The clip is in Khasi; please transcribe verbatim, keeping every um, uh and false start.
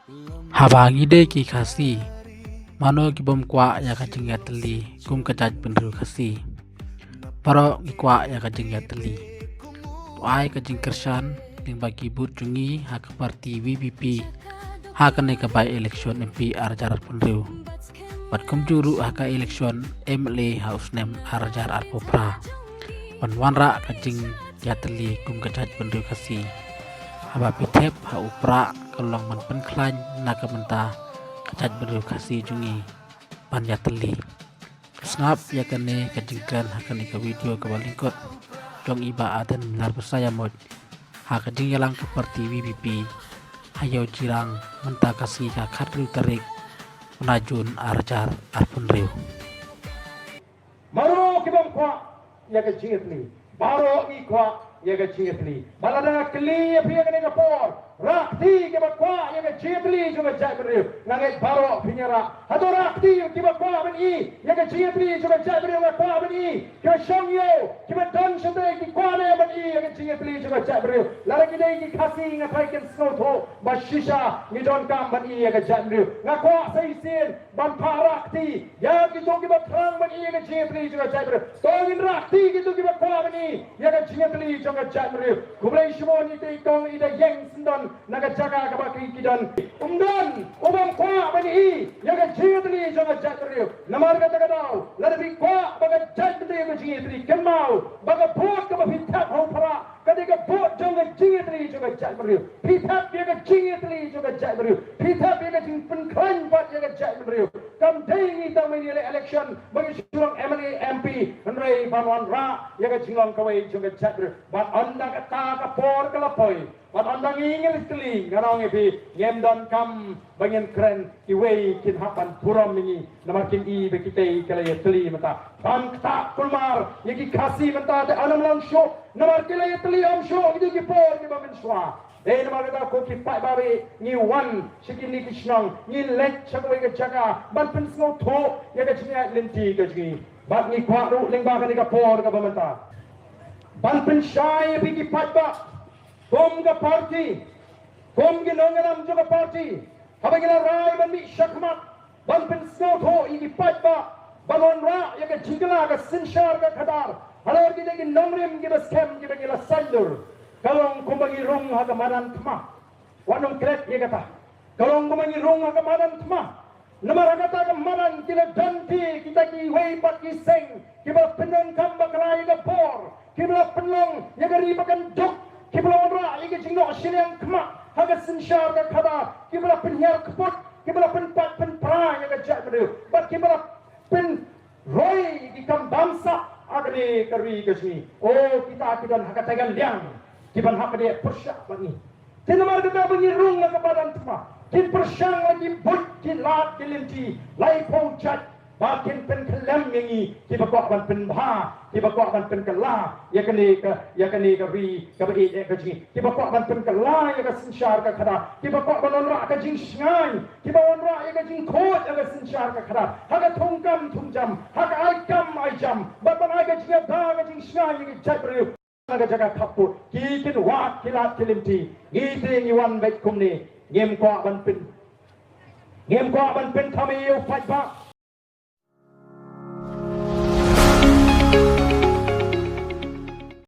Haba ngi dei ki Khasi, mano ki bym kwah ïa ka jingïatylli kum ka jaitbynriew Khasi? Baroh ngi kwah ïa ka jingïatylli. To ai ka jingkyrshan lyngba ki vote jong ngi ha ka party V P P ha kane ka by-election M P ar hajar arphew hynriew. Bad kumjuh ruh ha ka election M L A ha u snem ar hajar arphew phra, ban wanrah ka jingïatylli kum ka jaitbynriew Khasi. Haba phi thep ha u prah ka long ban pynkhlaiñ na ka bynta ka jaitbynriew Khasi jong ngi ban ïatylli. Sngap ïa kane ka jingkren ha kane ka video kaba lyngkot jong i Bah Ardent Miller Basaiawmoit ha ka jingïalang ka party V P P ha Ïew Jirang mynta ka sngi ka khathynriew tarik u bnai Jun ar hajar arphew hynriew. Baroh ki bym kwah ïa ka jingïatylli, baroh ngi kwah ïa ka jingïatylli. Ba lada nga kylli ïa phi ha kane ka por, rah kti kiba kwah ïa ka jingïatylli jong ka jaitbynriew. Nga ngeit baroh phin ïarah. Hato rah kti kiba kwah ban i ïa ka jingïatylli jong ka jaitbynriew? Nga kwah ban i kiba shong ïew, kiba don shatei, ki kwah ne ban i ïa ka jingïatylli jong ka jaitbynriew? Lada ki dei ki Khasi, nga tharai kin sngewthuh ba shisha ngi donkam ban i ïa ka jaitbynriew. Nga kwah sa shisien ban phah rah kti ïa kito kiba thrang ban i ïa ka jingïatylli jong ka jaitbynriew. To ngin rah kti kito kiba kwah ban i ïa ka jingïatylli jong ka jaitbynriew. Khublei shibun ïa ita i kong i da ïeng syndon na ka jaka kaba ki, ki don. Um don u bym kwah ban i ïa ka jingïatylli jong ka jaitbynriew. Namar kata ka daw, lada phi kwah ba ka jaitbynriew ka jingïatylli, kynmaw ba ka vote kaba phi thep ha u prah ka dei ka vote jong ka jingïatylli jong ka jaitbynriew. Phi thep ïa ka jingïatylli jong ka jaitbynriew. Phi thep ïa ka jingpynkhlaiñ pat ïa ka jaitbynriew. Kam dei ngi tang mynta ïa leh election ba ngi shu long M L A, M P, hynrei ban wanrah ïa ka jinglong kawei jong ka jaitbynriew. Bad ynda kata ka por ka la poi, bad ynda ngi ngi la kylli, nga ong ïa phi, ngim donkam ba ngin kren, kiwei kin hap ban burom ïa ngi namar kin i ba kitei ki la ïatylli mynta. Bam ktah kulmar ïa ki Khasi mynta, te ym long shuh namar ki la ïatylli, ym shuh kito ki por kiba mynshuwa. Dei namar kata ko ki paidbah, ngi wan sha kine ki shnong, ngi leit sha kawei ka jaka ban pynsngewthuh ïa ka jingïaid lynti ka jong ngi. Bad ngi kwah ruh lyngba kane ka por kaba mynta ban pynshai ïa phi ki paidbah, kum ka party, kum ki nongïalam jong ka party, haba ngi la rai ban mih shakhmat ban pynsngewthuh ïa ki paidbah ban wanrah ïa ka jingkylla ka synshar ka khadar halor kine ki nongrim kiba skhem kiba ngi la saiñdur, ka long kumba ngi rung ha ka madan thma. Wat nym klet ïa kata. Ka long kumba ngi rung ha ka madan thma. Namar ha kata ka madan ki la don ki, kita kiwei pat ki seng kiba la pyndonkam bakla ïa ka bor, kiba la pynlong ïa ka ri ba kan duk, kiba la wanrah ïa ka jingnoh shiliang khmat ha ka synshar ka khadar, kiba la pynhiar kput, kiba la pynpait pynpra ïa ka jaitbynriew, bad kiba la pynroi ki kam bamsap ha kane ka ri ka jong ngi. O, kita ki don ha katei ka liang kiban hap ban ïa pyrshah bad ngi. Te namar kata ba ngi rung ha ka madan thma, kin pyrshang la ki buit ki lad ki lynti laiphew jait ba kin pynkhyllem ïa ngi kiba kwah ban pynbha, kiba kwah ban pynkylla ïa kane ka, ïa kane ka ri kaba ïeit ka jong ngi, kiba kwah ban pynkylla ïa ka synshar ka khadar, kiba kwah ban wanrah ka jingshngaiñ, kiba wanrah ïa ka jingkhuid ïa ka synshar ka khadar ha ka thungkam thungjam, ha ka aikam aijam, bad ban ai ka jingïada ka jingshngaiñ ïa ka jaitbynriew na ka jaka khappud. Ki kin wad ki lad ki lynti. Ngi te ngi wan beit kumne, ngim kwah ban pyn, ngim kwah ban pynthame ïa u paidbah.